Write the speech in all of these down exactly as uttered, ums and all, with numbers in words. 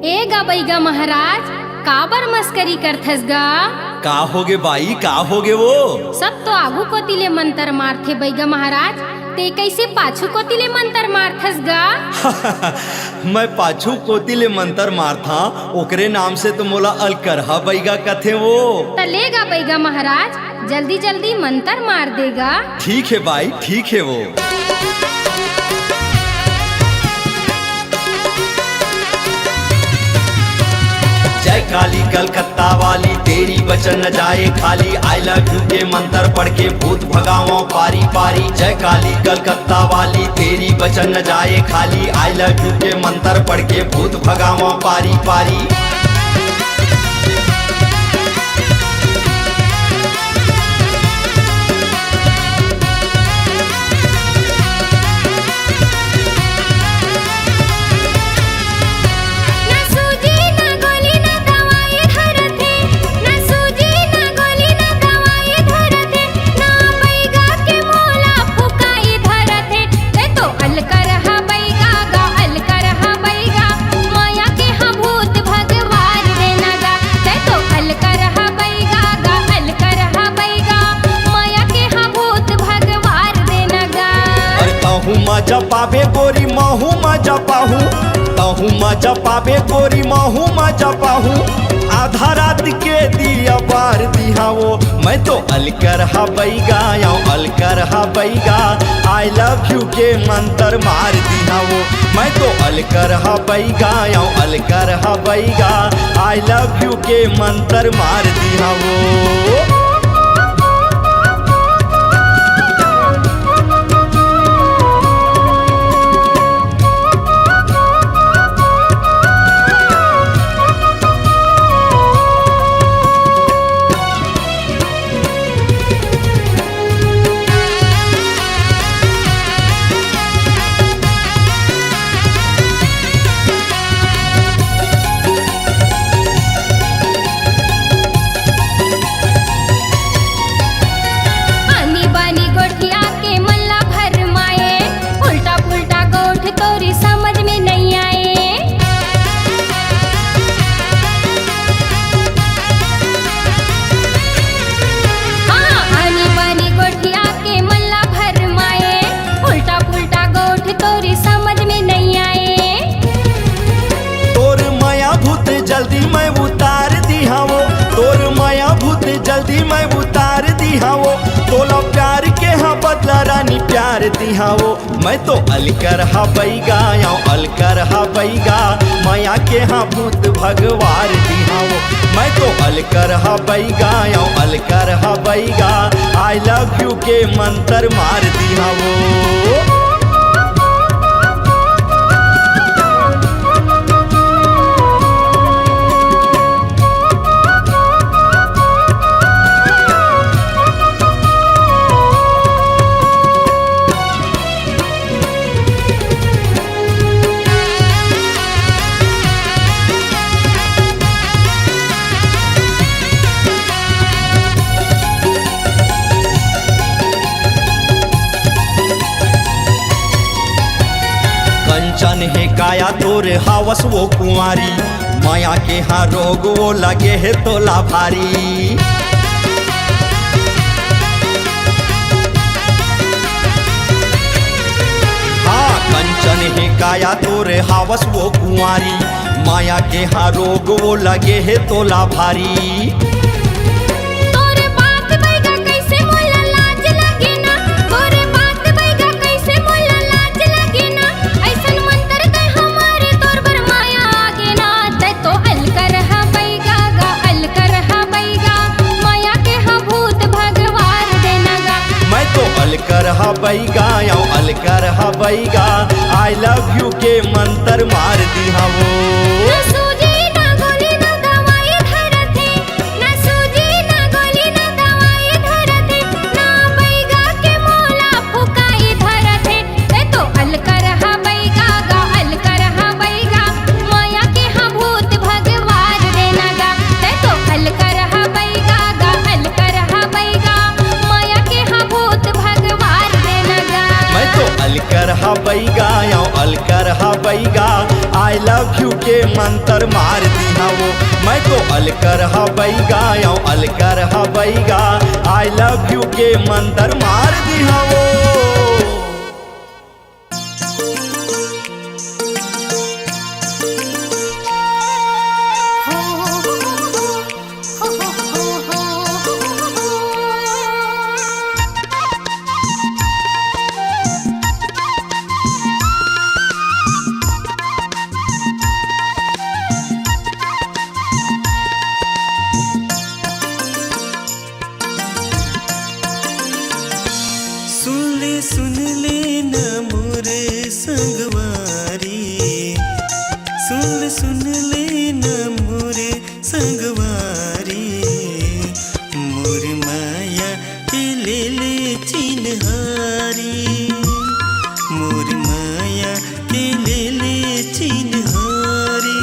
ए गा बइगा महाराज, काबर मस्करी करथस गा? का होगे बाई, का होगे वो? सब तो आगू कोती ले मंतर मारथे बइगा महाराज, ते कइसे पाछू कोती ले मंतर मारथस गा? मैं पाछू कोती ले मंतर मारथा, ओकरे नाम से तो मोला अलकरहा बइगा कथे वो। त ले गा बइगा महाराज, जल्दी जल्दी मंतर मार दे गा। ठीक हे बाई, ठीक हे वो। जय काली कलकत्ता वाली, तेरी वचन न जाए खाली। I love you के मंतर पढ़ के भूत भगावं पारी पारी। जय काली कलकत्ता वाली, तेरी वचन न जाए खाली। I love you के मंतर पढ़ के भूत भगावं पारी पारी। ना सूजी ना गोली ना दवाई धरत हे, ना सूजी ना गोली ना दवाई धरत हे, ना बइगा के मोला फुकाई धरत हे। ते तो अलकरहा बइगा गा, अलकरहा बइगा, मया के हा भूत भगवार देना गा। ते तो अलकरहा बइगा गा, अलकरहा बइगा, मया के हा भूत भगवार देना गा। अरे तहूँ मजा पाबे गोरी, महूँ मजा पाहूँ, तहूँ मजा पाबे गोरी, महूँ मजा पाहूँ। आधा रात के दिया बार दिहा वो, मैं तो अलकरहा बइगा, आंव अलकरहा बइगा। I love you के मंतर मार दिहा वो, मैं तो अलकरहा बइगा, आंव अलकरहा बइगा। I love you के मंतर मार दिहा वो। आनी बानी गोठिया के मन ला भरमाए, उल्टा पुल्टा गोठ तोरी समझ में नइ आए। हाँ, आनी बानी गोठिया के मन ला भरमाए, उल्टा पुल्टा गोठ तोरी समझ में नइ आए। तोर मया भूत जल्दी मैं उतार दिहा वो, तोर मया भूत जल्दी मैं उतार दिहा वो, तोला प्यार के हा बदला रानी प्यार दिहा वो। मैं तो अलकरहा बइगा, आंव अलकरहा बइगा, मया के हा भूत भगवार दिहा वो। मैं तो अलकरहा बइगा, आंव अलकरहा बइगा, I love you के मंतर मार दिहा वो। कंचन हे काया तोर हावस वो कुंवारी, मया के हा रोग वो लगे हे तोला भारी। हाँ, कंचन हे काया तोर हावस वो कुंवारी, मया के हा रोग वो लगे हे तोला भारी। तोरे बात बइगा कइसे मोला लाज लगे ना, तोरे बात बइगा कइसे मोला लाज लगे ना, अइसन मंतर ते हमारे तोर बर मया आगे ना। ते तो अलकरहा बइगा गा, अलकरहा बइगा, मया के हा भूत भगवार देना गा। मैं तो अलकरहा बइगा, आंव अलकरहा बइगा, I love you के मंतर मार दिहा वो। ना सूजी ना गोली ना दवाई धरत हे, ना सूजी ना गोली ना दवाई धरत हे, ना बइगा के मोला फुकाई धरत हे। ते तो अलकरहा बइगा गा, अलकरहा बइगा, मया के हा भूत भगवार देना गा। ते तो अलकरहा बइगा गा, अलकरहा बइगा, मया के हा भूत भगवार देना गा। मैं तो अलकरहा बइगा, आंव अलकर हा बैगा, I love you के मंतर मार दिहा वो। मैं तो अलकर हा बैगा, अउ अलकर हा बैगा, I love you के मंतर मार दिहा वो। सुन ले, सुन ले ना मोर संगवारी, सुन ले, सुन ले ना मोर संगवारी, मोर माया के ले ले चिन्हारी, मोर माया के ले ले चिन्हारी।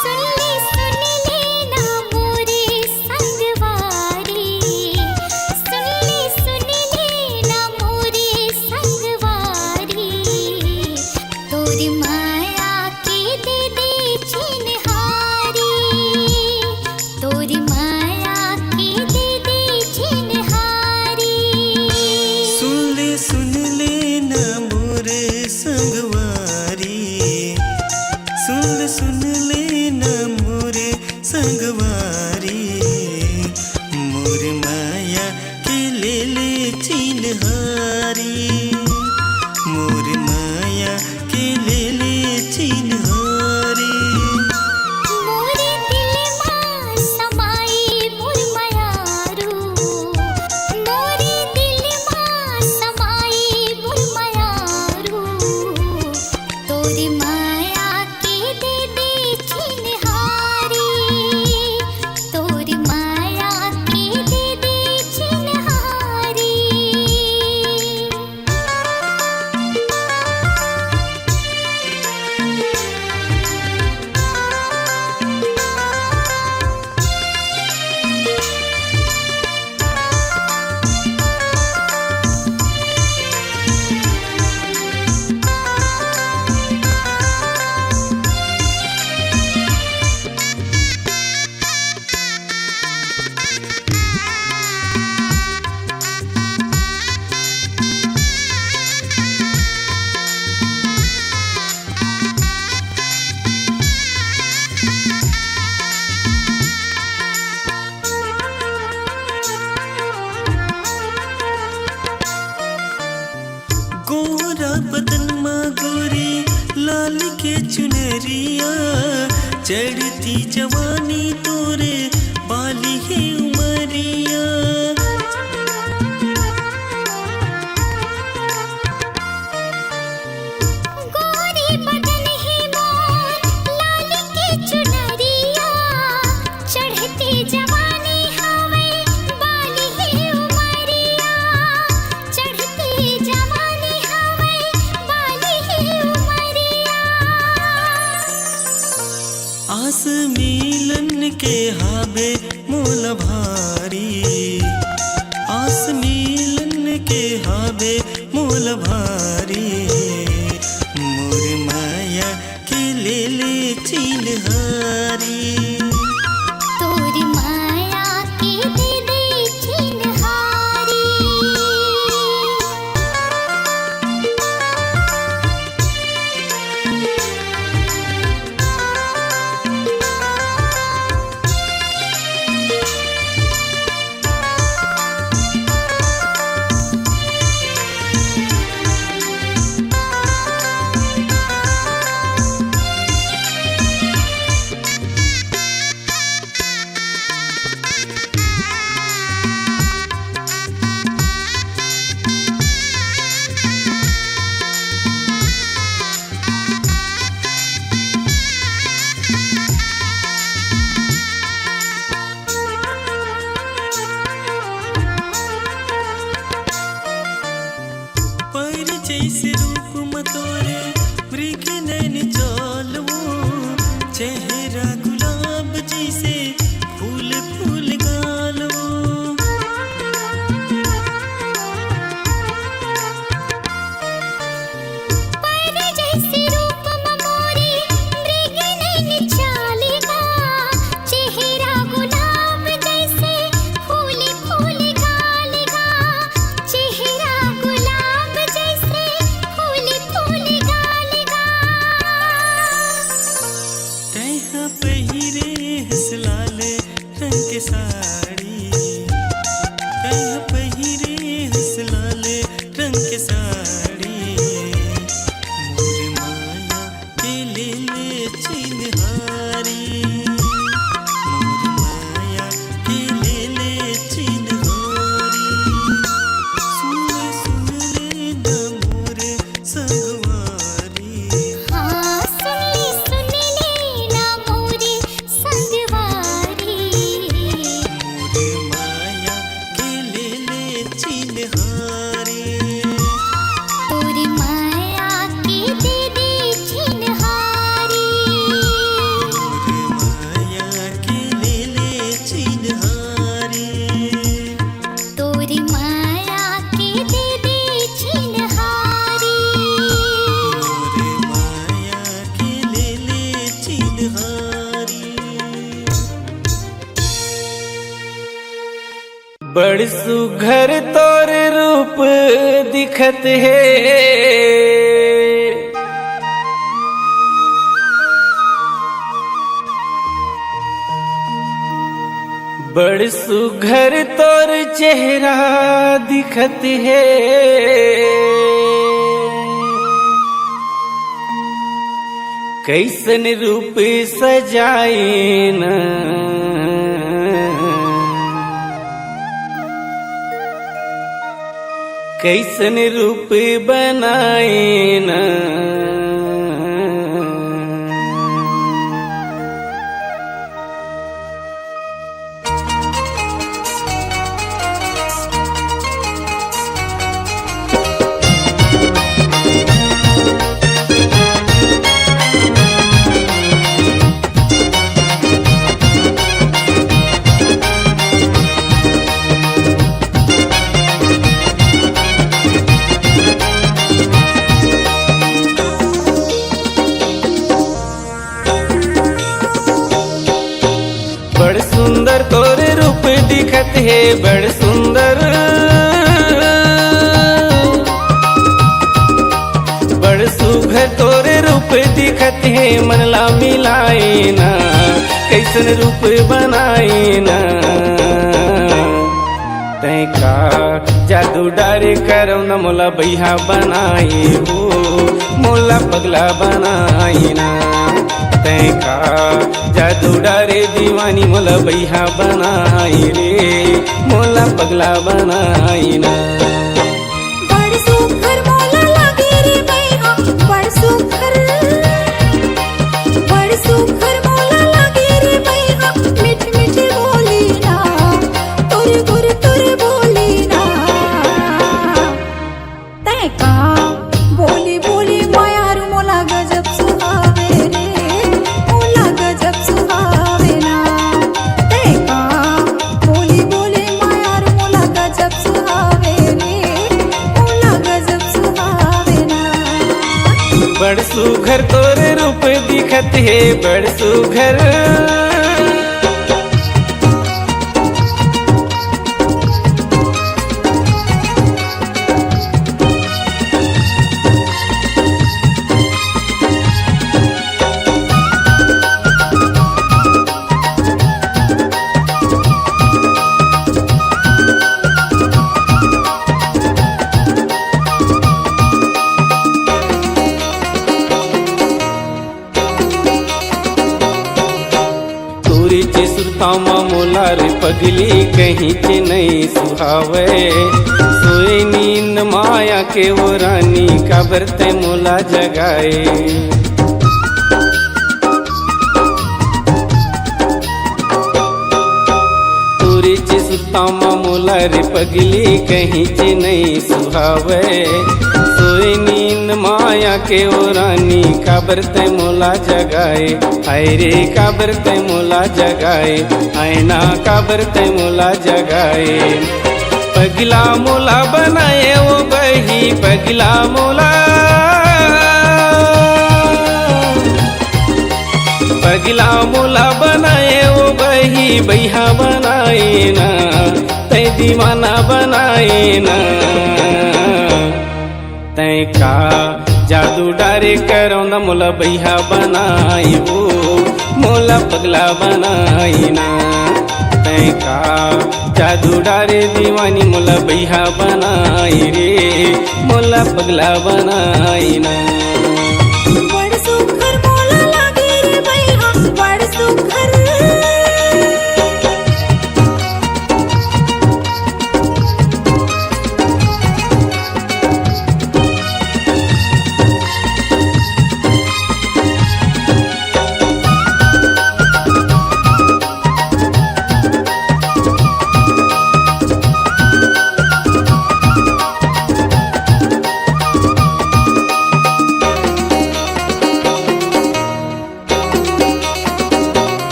सुन ले, सुन ले ना मोरे संगवारी, सुन ले, सुन ले ना मोरे संगवारी, तोर माया के दे दे चिन्हारी, तोर माया के दे दे चिन्हारी। सुन ले, सुन ले ना मोर संगवारी, सुन ले, सुन ले ना मोर संगवारी, मोर माया के ले ले चिन्हारी, मोर माया के ले ले चिन्हारी। मोरे दिल मा समाई मोर मयारू, मोरे दिल मा समाई मोर मयारू, तोर माया के दे दे चिन्हारी, तोर माया के दे दे चिन्हारी। गोरा बदन मा गोरी लाल के चुनरिया, चढ़ती जवानी तोरे बाली हे उमरिया। गोरी बदन हे मोर लाल के चुनरिया, चढ़ती जवानी हवे बाली हे उमरिया, चढ़ती जवानी हवे बाली हे उमरिया। आस मिलन के हाबे मोला भारी, आस मिलन के हाबे मोला भारी, मोर माया के ले ले चिन्हारी, तोर माया के दे दे चिन्हारी। बड़ सुघर तोर रूप दिखत हे, बड़ सुघर तोर चेहरा दिखत हे। कइसन रूप सजाए न, कइसन रूप बनाए न। बड़ सुंदर तोर रूप दिखत हे, बड़ सुंदर, बड़ सुघर तोर रूप दिखत हे। मन ला मिलाए ना, कइसन रूप बनाए ना। तैं का जादू डारे करव न मोला बइहा बनाए हो, मोला पगला बनाए ना। तैं का जादू डारे दीवानी मोला बइहा बनाए रे, मोला पगला बनाए ना। बड़ सुघर मोला लागे रे बइहा, बड़ सुघर, बड़ सुघर मोला लागे रे बइहा, मीठ मीठ बोली ना, तोर गुर तोर बोली ना। तैं का बोली बोली मयारू मोला गजब सुहावे रे, मोला गजब सुहावे ना। तैं का बोली बोली मयारू मोला गजब सुहावे रे, मोला गजब सुहावे ना। बड़ सुघर तोर रूप दिखत हे, बड़ सुघर। तोरे चे सुरता म मोला रे पगली कहीं चे नइ सुहावे। सोए नींद माया के वो रानी, काबर तैं मोला जगाए। तोरे चे सुरता म मोला रे पगली कहीं चे नइ सुहावे। सोए नींद माया के वो रानी, काबर तैं मोला जगाए। हाय रे काबर तैं मोला जगाए, आईना काबर तैं मोला जगाए। पगला मोला बनाए वो बही, पगला मोला, पगला मोला बनाए वो बही, बइहा बनाए ना, तैं दीवाना बनाए ना। तैं का जादू डारे करव न मोला बइहा बनाए वो, मोला पगला बनाए ना। तैं का जादू डारे दीवानी मोला बइहा बनाए रे, मोला पगला बनाए ना। बड़ सुघर मोला लागे रे बइहा, बड़ सुघर।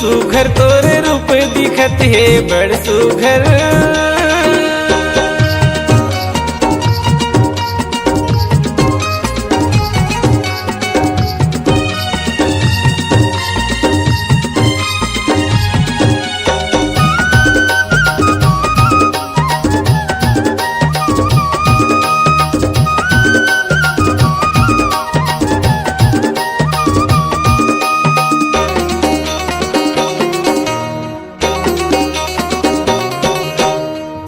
सुघर तोर रूप दिखत हे बड़ सुघर।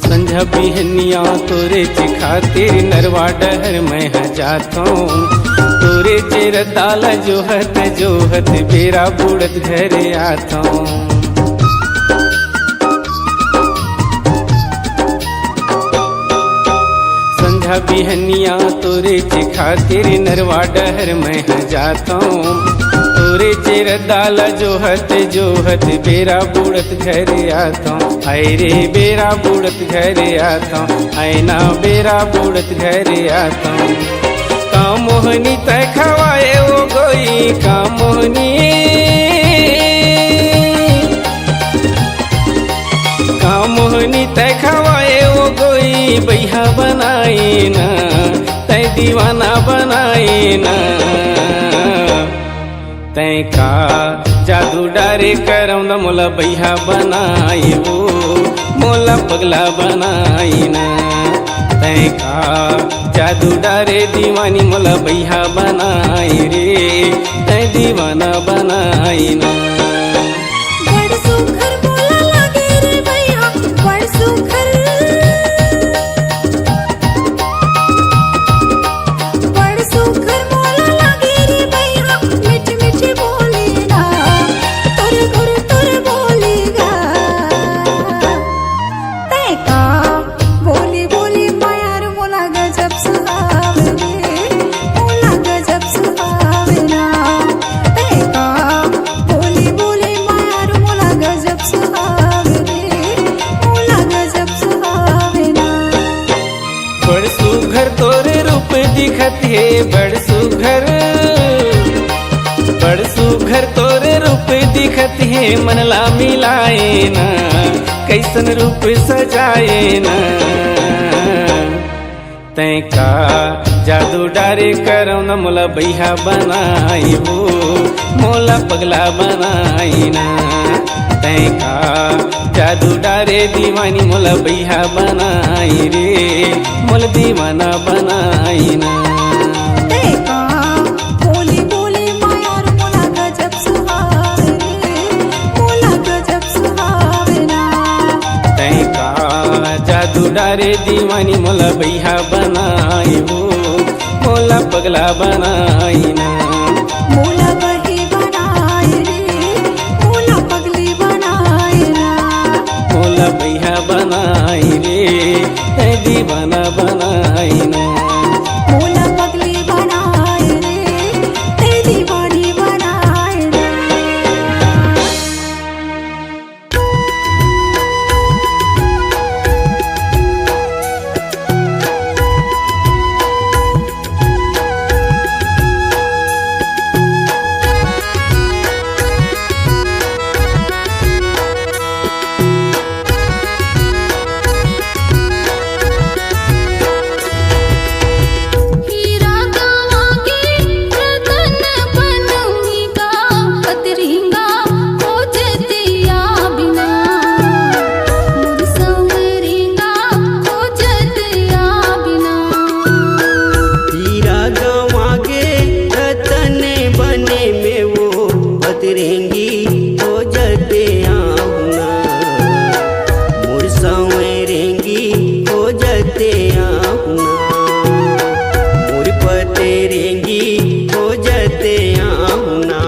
संझा बिहनिया तोरे चे खातिर नरवा डहर मैं ह जाथों। तोरे चे रद्दा ल जोहत जोहत बेरा बुड़त घरे आथों। संझा बिहनिया तोरे चे खातिर नरवा डहर मैं ह जाथों। तोरे चे रद्दा ल जोहत जोहत बेरा बुड़त घरे आथों। हाय रे बेरा बुड़त घरे आथों, हाय ना बेरा बुड़त घरे आथों। का मोहनी तै खवाए ओ गोई, का मोहनी, का मोहनी तै खवाए ओ गोई, बइहा बनाए ना, तै दीवाना बनाए ना। तै का जादू डारे करौंदा मोला बइहा बनाए ओ, मोला पगला बनाए ना। तै का जादू डारे दीवानी मोला बइहा बनाए रे, तै दीवाना बनाए ना। बड़ सुघर मोला लागे रे भैया, बड़ सुघर। बड़ सुघर मोला लागे रे भैया, मीठ मीठ बोली ना, तोर गुर तोर बोली गा। तै का बोली बोली माया रे मोला गजब सुहावे रे, मोला गजब सुहावे ना। तै का बोली बोली माया रे मोला गजब सुहावे रे, मोला गजब सुहावे ना। बड़ सुघर तोर रूप दिखत हे, बड़ सुघर, बड़ सुघर तोर रूप दिखत हे, मन ला मिलाए ना, कइसन रूप सजाए ना। तै का जादू डारे करौंदा मोला बइहा बनाए ओ, मोला पगला बनाए ना। तै का जादू डारे दीवानी मोला बइहा बनाए रे, मोला दीवाना बनाए ना। तै का बोली बोली माया रे मोला गजब सुहावे रे, मोला गजब सुहावे ना। तै का जादू डारे दीवानी मोला बइहा बनाए ओ, मोला पगला बनाए ना। मोला बही बनाए रे, मोला पगली बनाए ना। मोला बइहा बनाए रे, तै दीवाना बनाए ना। मोला पगली बनाए रे, तै दीवानी बनाए ना। हीरा गंवा के रतन बनही का, पतरिंगा खोजतिया बिना, मोर संवरिंगा खोजतिया बिना। हीरा गंवा के रतन बने में वो पतरेंगी खोजतिया बिना, मोर संवरेंगी खोजतिया बिना, मोर पतरेंगी खोजतिया बिना।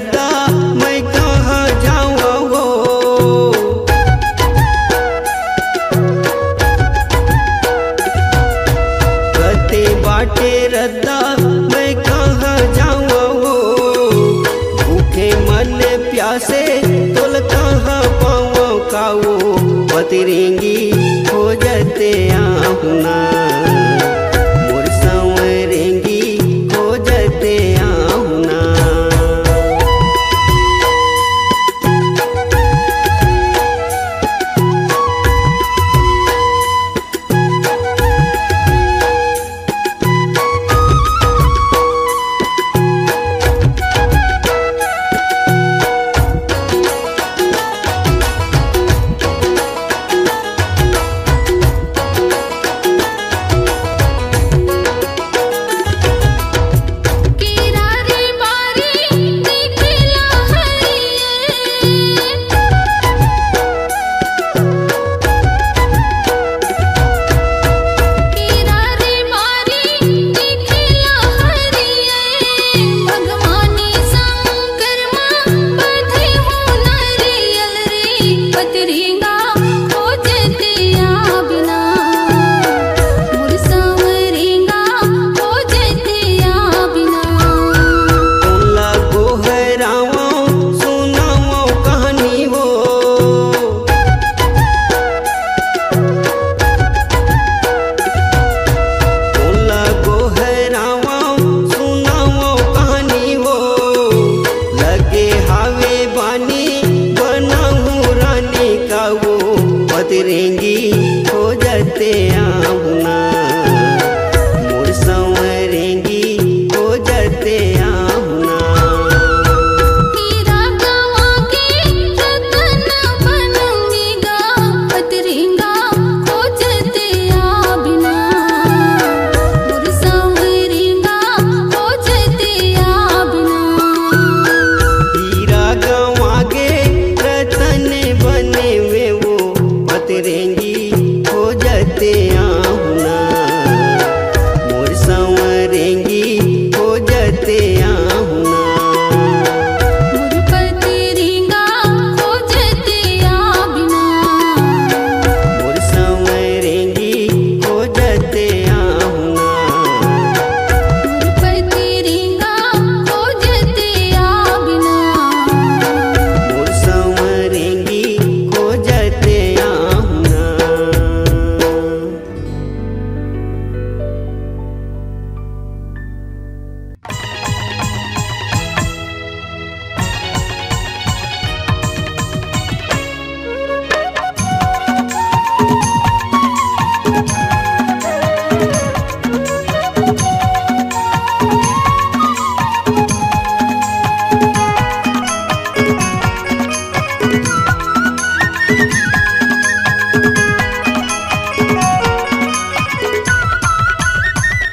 रद्दा मैं कहाँ जावं वो? कते बाटे रद्दा मैं कहाँ जावं वो? भूखे मन प्यासे तोल कहाँ पावं का वो? पतरेंगी खोजते आहूँ ना, मोर संवरेंगी खोजते आहूँ ना।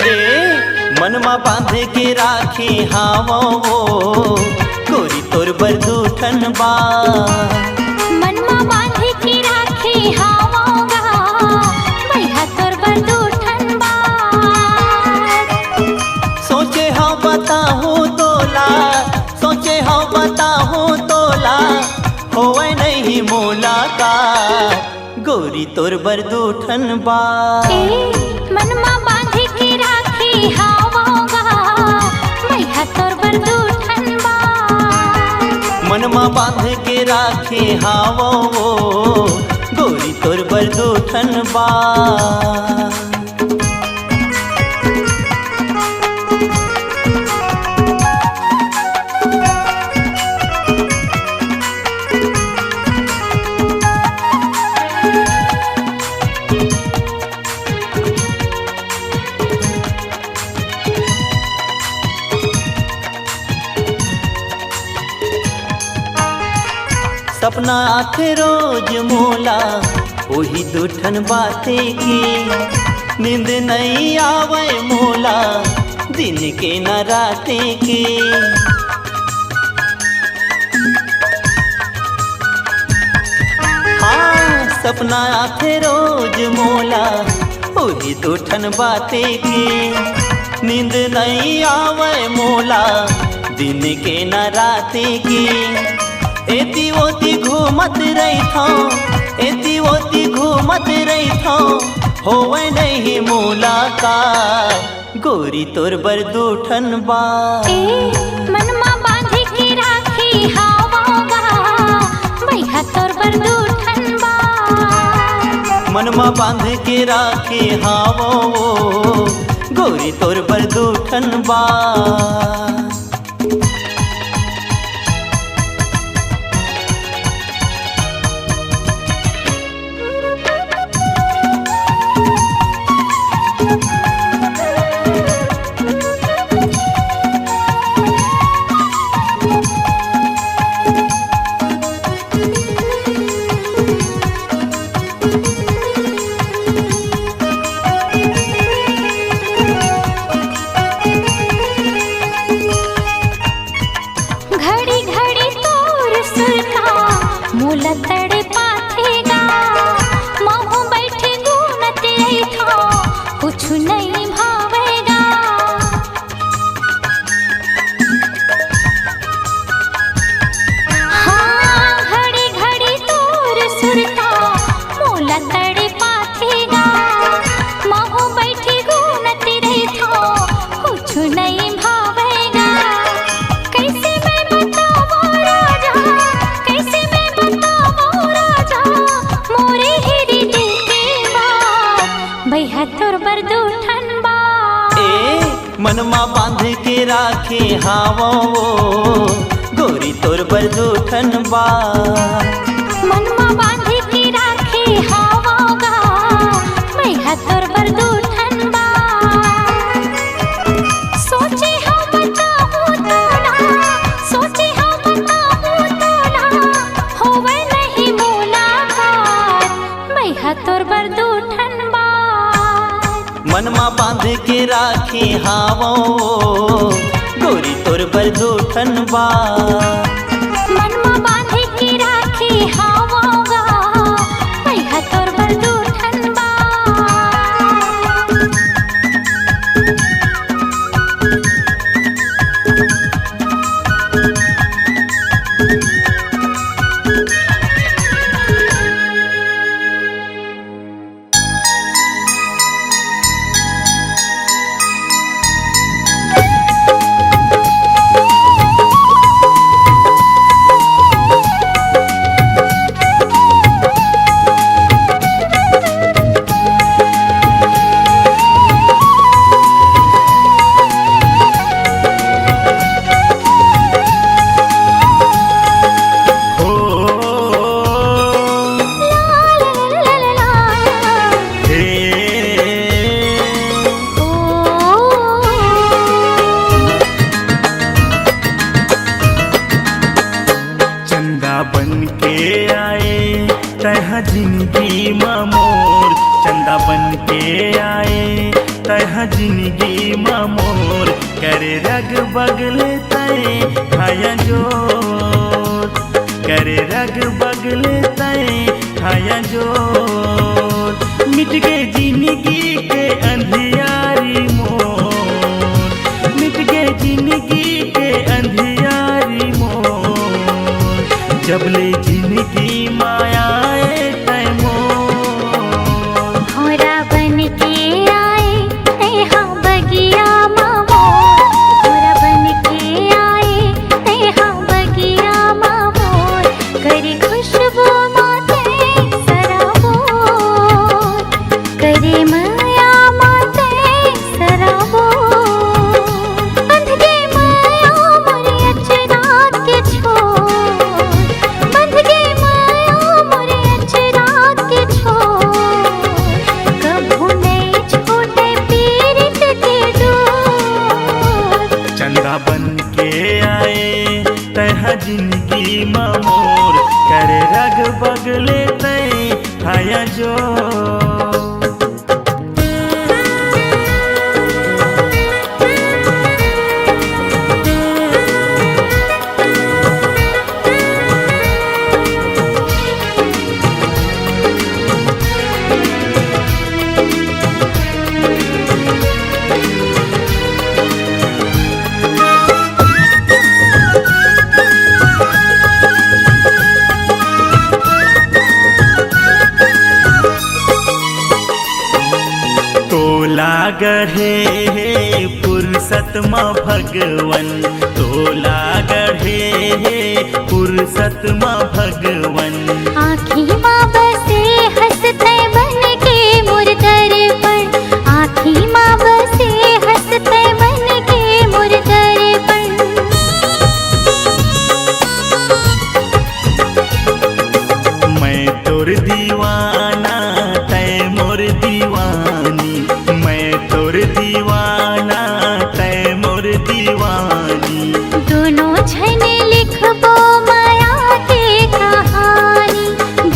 ए, मन मा बांध के राखे हावं वो, गोरी तोर बर दू ठन बात। मन मा बांध के राखे हावं गा, मैं हा तोर बर दू ठन बात। सोचे हंव बताहूं तोला, सोचे हंव बताहूं तोला, होवय नहीं मुलाकात। गोरी तोर बर दू ठन बात। ए, मन मा बांध के राखे हावं गा, मैं हा तोर बर दू ठन बात। मन मा बांध के राखे हावं वो, गोरी तोर बर दू ठन बात। सपना आथे रोज मोला, ओही दू ठन बाते के। नींद नइ आवय मोला, दिन के न राते के। हाँ, सपना आथे रोज मोला, ओही दू ठन बाते के। नींद नइ आवय मोला, दिन के न राति के, एती ओती घूमत रहिथौं, एती ओती घूमत रहिथौं, होवय नहीं मुलाकात। गोरी तोर बर दू ठन बात। ए, मन मा बांध के राखे हावों गा, बइहा तोर बर दू ठन बात। मन मा बांध के राखे हावों, गोरी तोर बर दू ठन बात। घड़ी घड़ी तोर सुरता मोला तड़पाथे गा। महूं बइठे गुनत रहिथौं, कुछु नइ भावय गा। हाँ, घड़ी घड़ी तोर सुरता मोला तड़पाथे गा। महूं बइठे गुनत रहिथौं, कुछु नइ भावय गा। कइसे मैं बतावों राजा, कइसे मैं बतावों राजा, मोरे हिरदे के बात। बइहा तोर बर दू ठन बात। ए, मन मा बांध के राखे हावों, गोरी तोर बर दू ठन बात। मन मा बांध के राखे हावों गा, बइहा तोर बर दू ठन बात। सोचे हौं बताहूं तोला, सोचे हौं बताहूं तोला, होवय नहीं मुलाकात, बइहा तोर बर दू ठन बात। मन मा बांध के राखे हावों, गोरी तोर बर दू ठन बात। मन मा बांध के राखे हावों गा, बइहा तोर बर दू ठन बात। चंदा बन के आए तैहा जिंदगी मा मोर, चंदा बन के आए तैहा जिंदगी मा मोर, करे रग बगले तैं हाया जोर, करे रग बगले तैं हाया जोर। मिट गे जिंदगी के अंधियारी मोर, मिट गे जिंदगी के अंधियारी मोर, जब ले जिंदगी मा आए तैं मोर। भौंरा बन के आए तैहा बगिया मा मोर, भौंरा बन के आए तैहा बगिया मा मोर, करे खुशबू मा तैं सराबोर, करे मया मा तैं सराबोर। बंध गे मया मोरे अचरा के छोर, बंध गे मया मोरे अचरा के छोर, कभू नइ छूटे पीरित के डोर। चंदा बन के आए तैहा जिंदगी मा मोर, करे रग बगले तैं हाया जोर। गढ़े हे फुरसत म भगवन, तोला गढ़े हे फुरसत म भगवन। आँखी मा बसे हँस तैं बन के मोर दर्पण, आँखी मा बसे हँस तैं बन के मोर दर्पण। मैं तोर दीवाना, तैं मोर दीवानी, मैं तोर दीवाना, तैं मोर दीवानी। दूनों झन लिखबो मया के कहानी,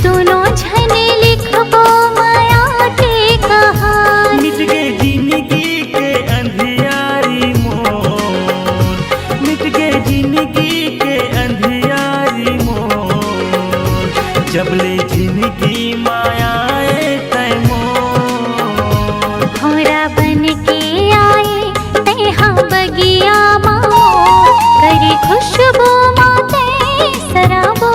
दूनों झन लिखबो मया के कहानी। मिट गे जिनगी के अंधियारी मोर, मिट गे जिनगी के अंधियारी मोर, जब ले जिनगी मा आए तैं मोर। भौंरा बन के आए तैं हा बगिया मा मोर, करे खुशबू मा तैं सराबोर।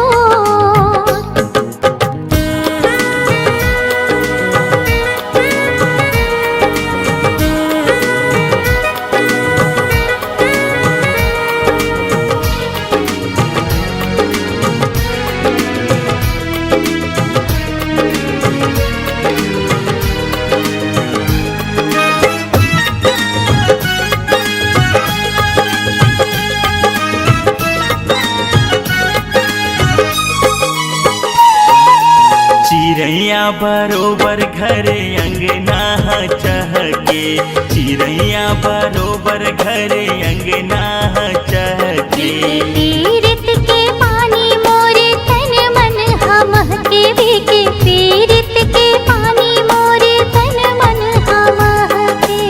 चिरैया बरोबर घरे अंगना ह चहके, चिरैया बरोबर घरे अंगना ह चहके। पीरित के पानी मोरे तन मन हा महके, भीगे पीरित के पानी मोरे तन मन हा महके।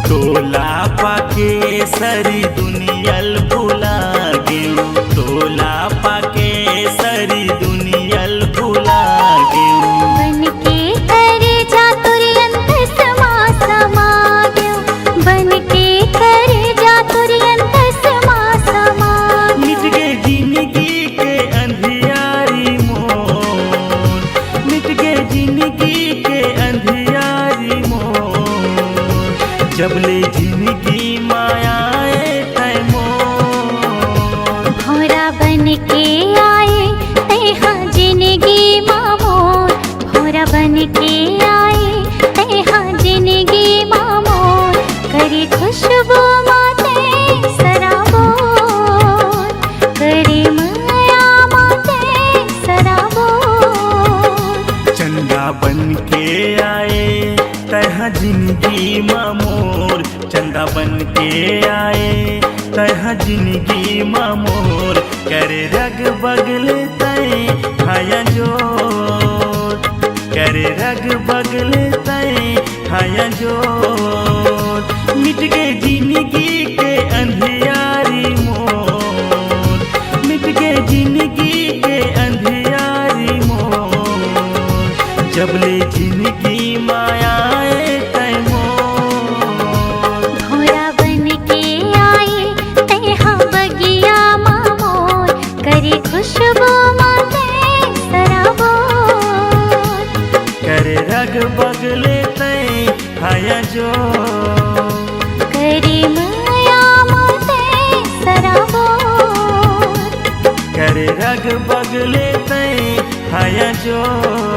तोला पाके सरी दुनिया ल भुला गेंव, तोला पाके सरी दुनिया ल भुला गेंव। बन के करेजा तोर अंतस मा समा गेंव, बन के करेजा तोर अंतस मा समा गेंव। मिट गे जिनगी के अंधियारी मोर, मिट गे जिनगी के अंधियारी मोर, जब ले जिनगी मा आए तैं मोर। भौंरा बन के आए तैं हा जिनगी मा मोर, भौंरा बन के आए तैं हा जिनगी मा मोर, करे खुशबू मा तैं सराबोर, करे मया मा तैं सराबोर। चंदा बन के आए तैं हा जिनगी मा मोर, चंदा बन के आए तैं हा जिनगी मा मोर, करे रग बग ले तैं हा अंजोर, करे रग बग ले तैं हा अंजोर। मिट गे जिनगी के अंधियारी मोर, मिट गे जिनगी के अंधियारी मोर, जब ले जिनगी मा आए तैं मोर। भौंरा बन के आए तैं हा बगिया मा मोर, करे खुशबू मा तैं सराबोर। करे रग बग ले तैं हा अंजोर, करे मया मा तैं सराबोर। करे रग बग ले तैं हा अंजोर।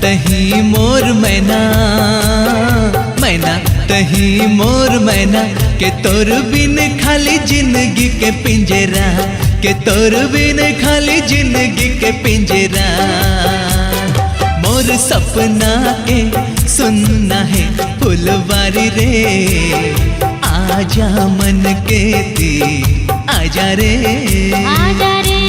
तही मोर मैना, मैना, तही मोर मैना, के तोर बिन खाली जिंदगी के पिंजरा, के तोर बिन खाली जिंदगी के पिंजरा। मोर सपना के सुनना है फुलवारी रे, आजा मन के ती, आजा रे। आजा रे।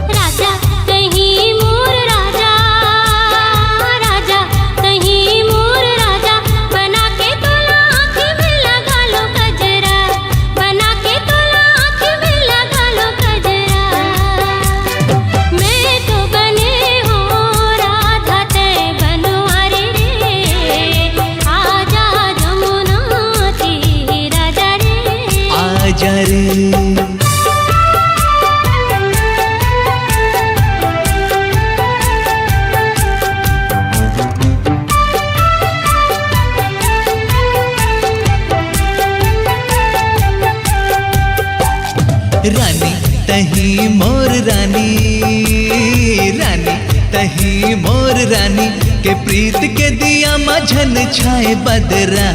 राजा, तही मोर राजा, राजा, तही मोर राजा, बना के तोला आँख में लगा लो गजरा, बना के तोला आँख में लगा लो गजरा। मैं तो बने हो राधा तै बनवारी रे, आजा जमुना तीर आजा रे। आजा रे। रानी, तही मोर रानी, रानी, तही मोर रानी, के प्रीत के दिया मा झन छाए बदरा,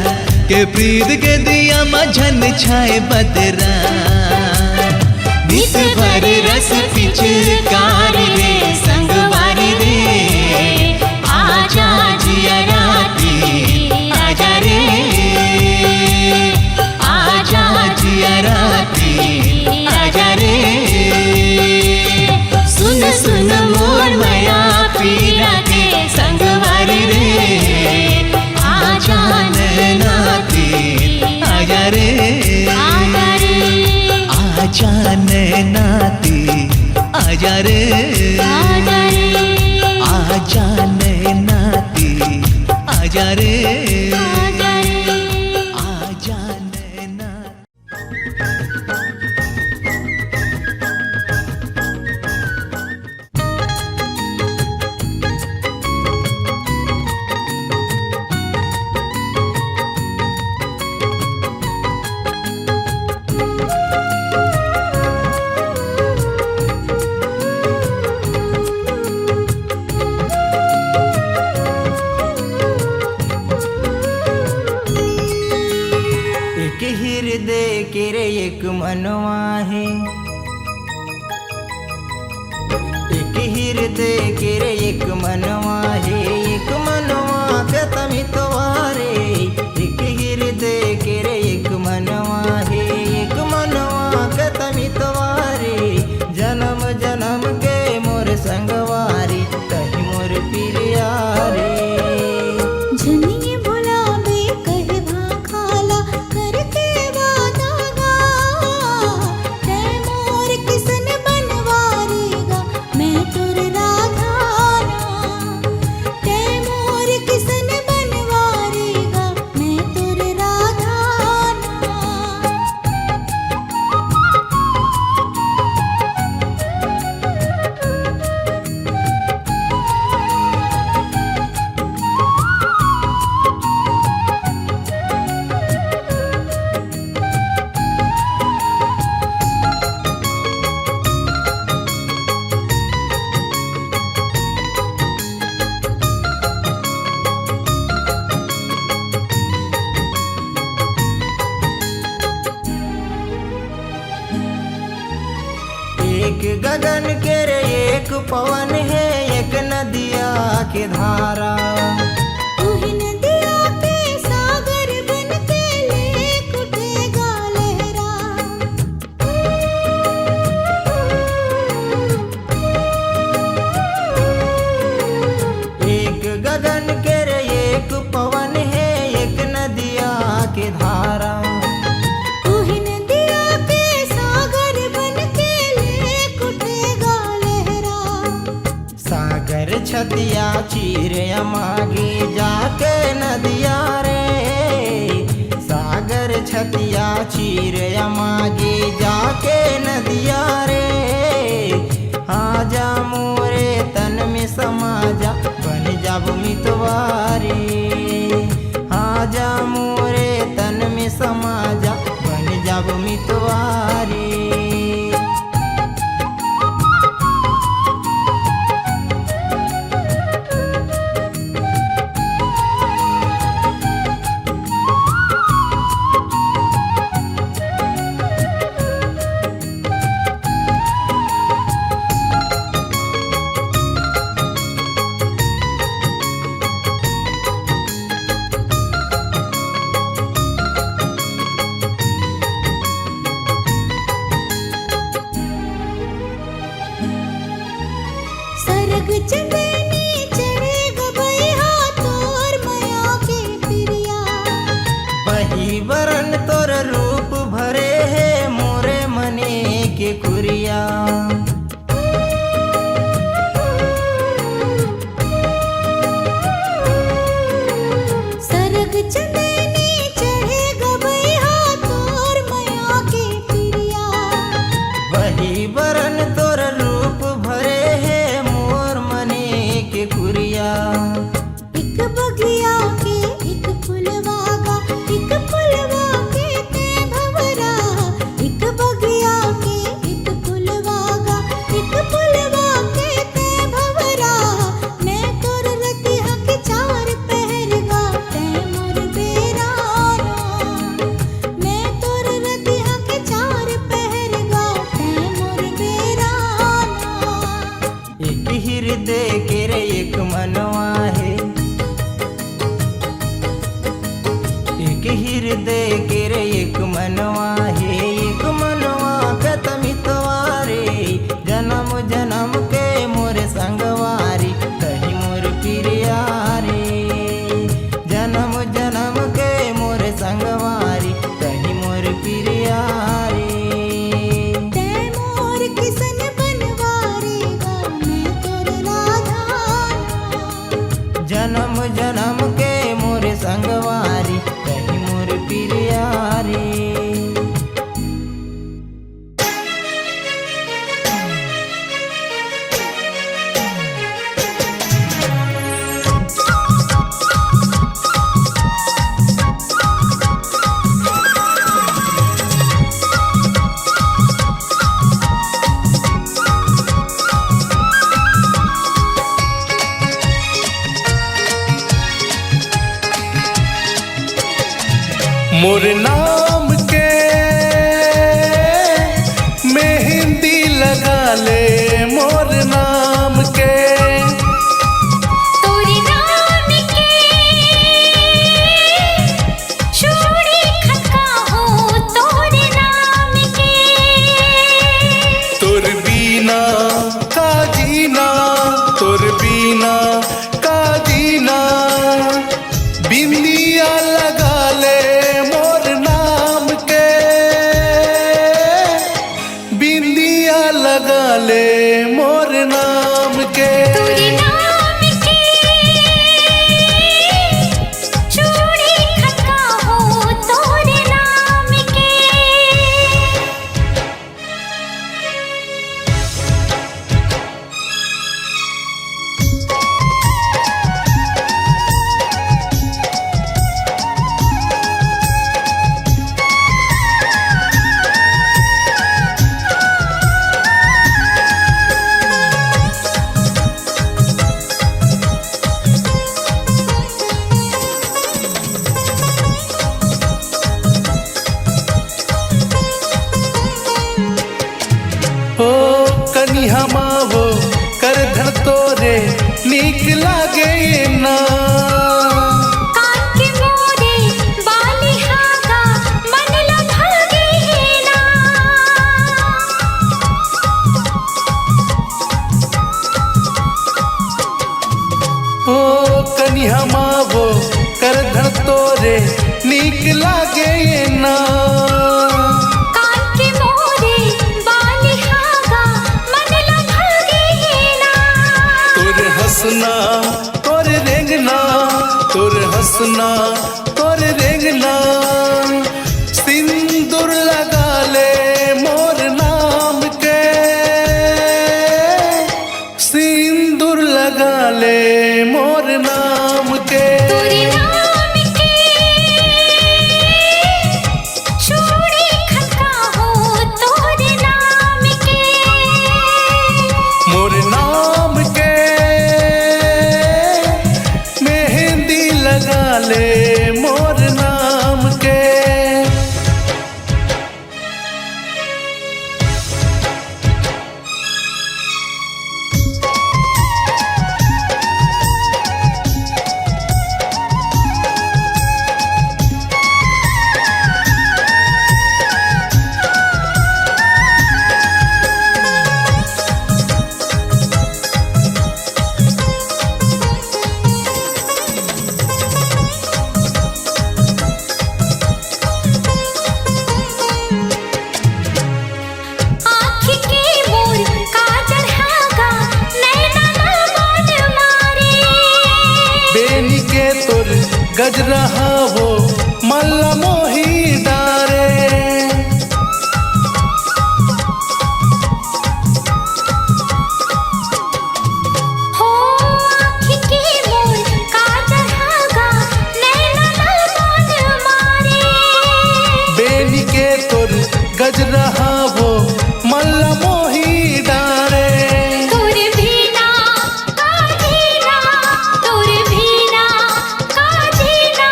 के प्रीत के दिया मा झन छाए बदरा। नित भर रस पिचकारी रे, संगवारी रे, आजा जिया राती, आजा रे, आजा जिया राती, आजा रे। सुन सुन मोर मया पीरा के संगवारी रे, आजा नैना ती, आजा रे। आजा रे। आजा नैना ती, आजा रे। आजा रे। आजा नैना ती, आजा रे। आजा रे। आजा नैना। एक हिरदय के रे एक मनवा हे, एक हिरदय के रे एक मनवा हे, एक मनवा के तमितवा रे। एक हिरदय के रे एक मनवा हे, एक मनवा के तमितवा रे। जनम जनम के मोर संगवारी, तही मोर पिरिया रे। झनिये भुलाबे कहे भाखाला करके वादा गा, तै मोर किसन बनवारी गा, मैं तोर राधा ना। तै मोर किसन बनवारी गा, मैं तोर राधा ना। एक गगन के रे एक पवन हे, एक नदिया के धारा। उही नदिया के सागर बन के लेक उठेगा लहरा। एक गगन के रे एक पवन हे, एक नदिया के धारा। उही नदिया के सागर बन के लेक उठेगा लहरा। सागर छतिया चीर अमागे जाके नदिया रे, सागर छतिया चीर अमागे जाके नदिया रे। आजा मोरे तन में समा जा, बन जाबो मितवारी। आजा मोरे तन में समा जा, बन जाबो मितवारी। सरग चंदनी चढ़े गबई हा तोर मया के पिरिया। बही बरन तोर रूप भरे हे मोरे मने के कुरिया। सरग चंदनी चढ़े गबई हा तोर मया के पिरिया। बही बरन तोर रूप भरे हे मोर मने के कुरिया। एक बगिया के एक फुलवा गा, एक फुलवा के ते भंवरा। एक बगिया के एक फुलवा गा, एक फुलवा के ते भंवरा। मैं तोर रतिहा के चार पहर गा, तैं मोर बेरा ना। मैं तोर रतिहा के चार पहर गा, तैं मोर बेरा ना। एक हिरदय के रे एक मनवा हे, एक हिरदय के रे एक मनवा हे, एक मनवा के त मितवा रे। जनम जनम के मोर संगवारी, तही मोर पिरिया रे। जनम जनम के मोर संगवारी, तही मोर पिरिया रे। तैं मोर किसन बनवारी गा, मैं तोर राधा ना। जनम जनम के मोर संगवारी, तही मोर पिरिया रे। मोर नाम के मेहंदी लगा ले, मोर नाम के। तोरे नाम के चूड़ी खनका हो, तोरे नाम के। तोर बिना का जीना, तोर बिना का जीना। बिंदिया लगा ले मोर गजरा हवो मन ला मोही डारे। हो आँखी के मोर काजर हा गा, नैना मल मौज मारे। बेनी के तोर गजरा हवो मन ला मोही डारे। तोर बिना का जीना, तोर बिना का जीना।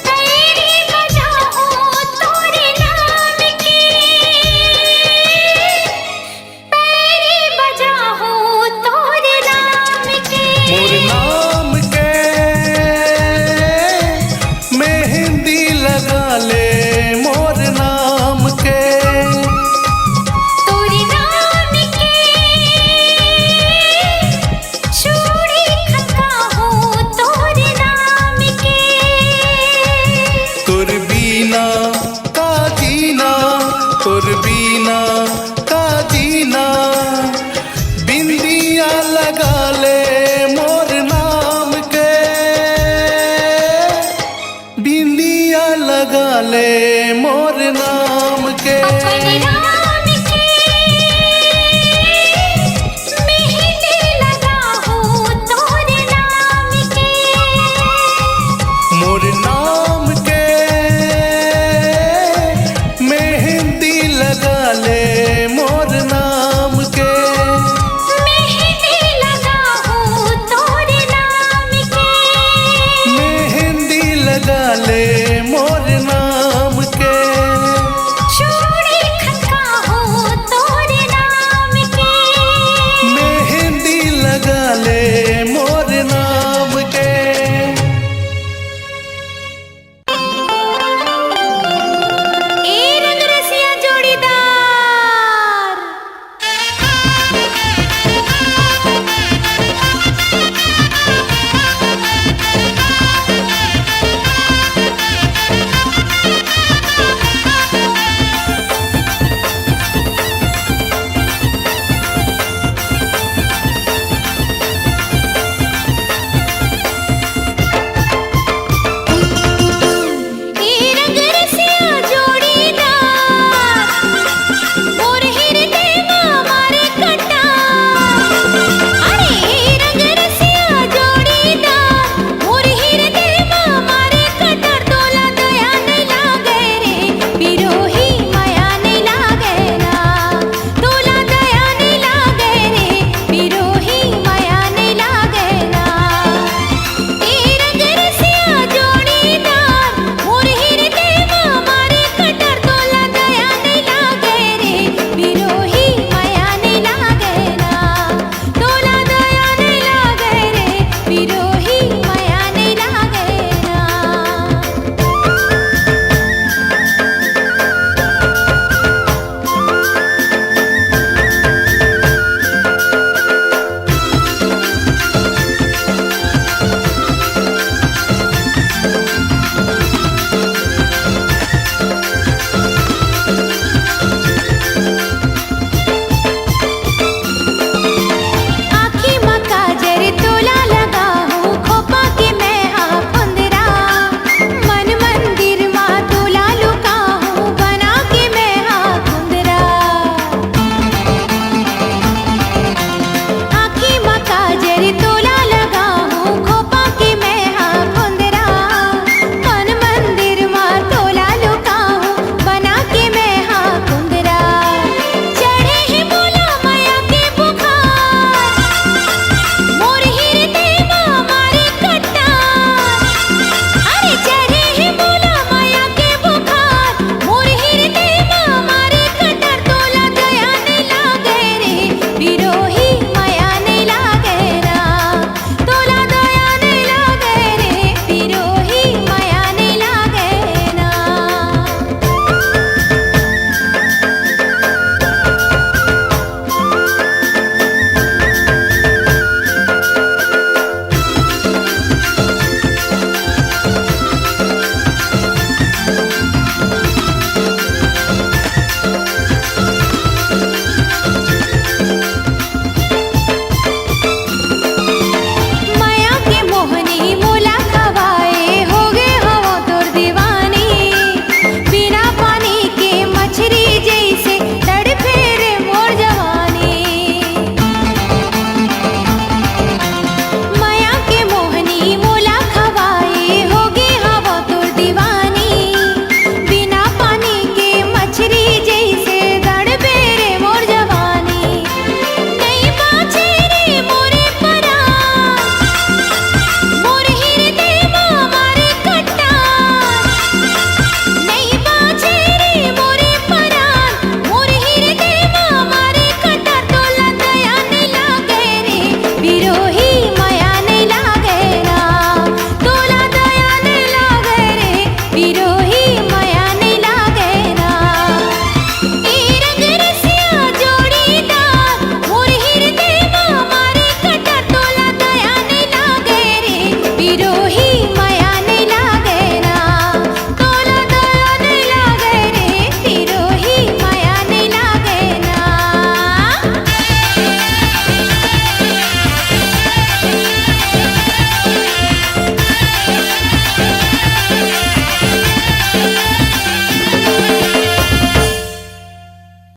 पैरी बजाहूँ तोर नाम के, पैरी बजाहूँ तोर नाम के। मोर नाम के मेहंदी लगा ले, मोर नाम के। तोर नाम के चूड़ी खनकाहूँ तोर नाम के। तोर बिना का जीना, तोर बिना का जीना। बिंदिया लगा ले मोर नाम के, बिंदिया लगा ले मोर नाम के। अपन